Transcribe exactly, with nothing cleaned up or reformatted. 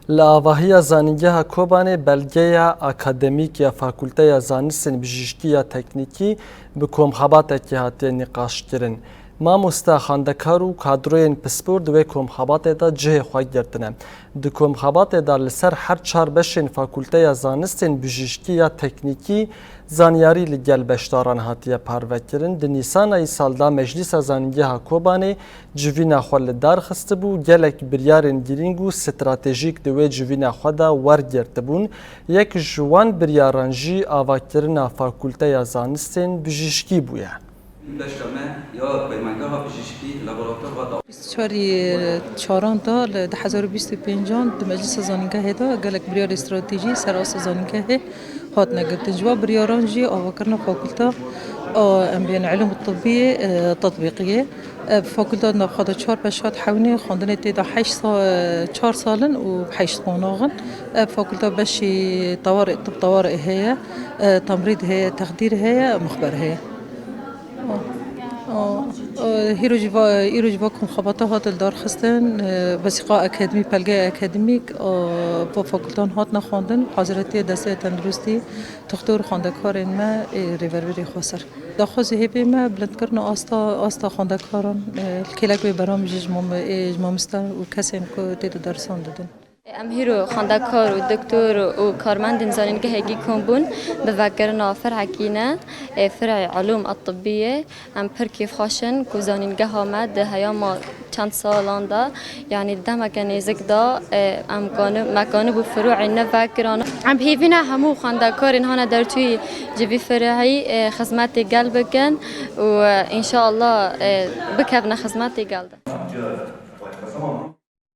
Li avahiya Zanîngeha Kobanê belgeya akademîk ya Fakulteya Zanistên Bijîşkî ya Teknîkî bi komxebatekê hatiye nîqaşkirin. Mamoste, xwendekar û kadroyên pispor di wê komxebatê de cihê xwe girtine. Di komxebatê de li ser her çar beşên Fakulteya Zanistên Bijîşkî ya Teknîkî zanyarî li gel beşdaran hatiye parvekirin. Di Nîsana îsal de Meclîsa Zanîngeha Kobanê civîna xwe li dar xistibû, gelek biryarên girîng û stratejîk di wê civîna xwe de wergirtibûn. Yek ji wan biryaran jî avakirina Fakulteya Zanistên Bijîşkî bûye. Beşa me ya Peymangeha Bijîşkî, laboratuvar da. Bîst û çarê çaran de li du hezar û bîst û pêncan di Meclisa Zanîngehê de gelek biryarê stratejî ser asta zanîngehê hatine girtin. Ji van biryaran jî avakirina fakulta, a, em bêjin, Ilûm Tibbiyê, e, Tetbîqiyê. Ev fakulta di nav xwe de çar beş hat hewnê, xwendinê tê de heşt sa-, çar sal in û heşt qonax in. Ev fakulta beşî tawarê, tib tawarê heye, e, temrîd heye, texdîr heye, mixber heye. O, o, o, hîro jî va, îro jî va komxebata hat li dar xistin, e, wesîqa akademî, pelgeya akademîk, o, bo fakultan hatine xwendin, haziretiye desteya tenduristî, doktor, xwendekarên me, ê, rêverberê xweser. Daxwazê hêvê me bilindkirina asta, asta xwendekaran, e, li kêlek wê berham jî ji mam-, ê, ji mamoste û kesên ku tê de dersan didin. Em hîro xwendekar û doktor û karmendên zanîngehekî kom bûn, bi vekirina ferhekî ne, ê, ferê Ilûm Tibbiyê. Em pir kêfxweş in ku zanîngeha me di heyama çend salan de, yanî di demeke nêzik de, e, em kani-, me kanibû firûê nû vekirana. Em bi hêvî ne hemû xwendekarên hane dertûyî ji vî ferî, e, xizmetê gel bikin û, e, înşallah, e, bikevine xizmetê gel de.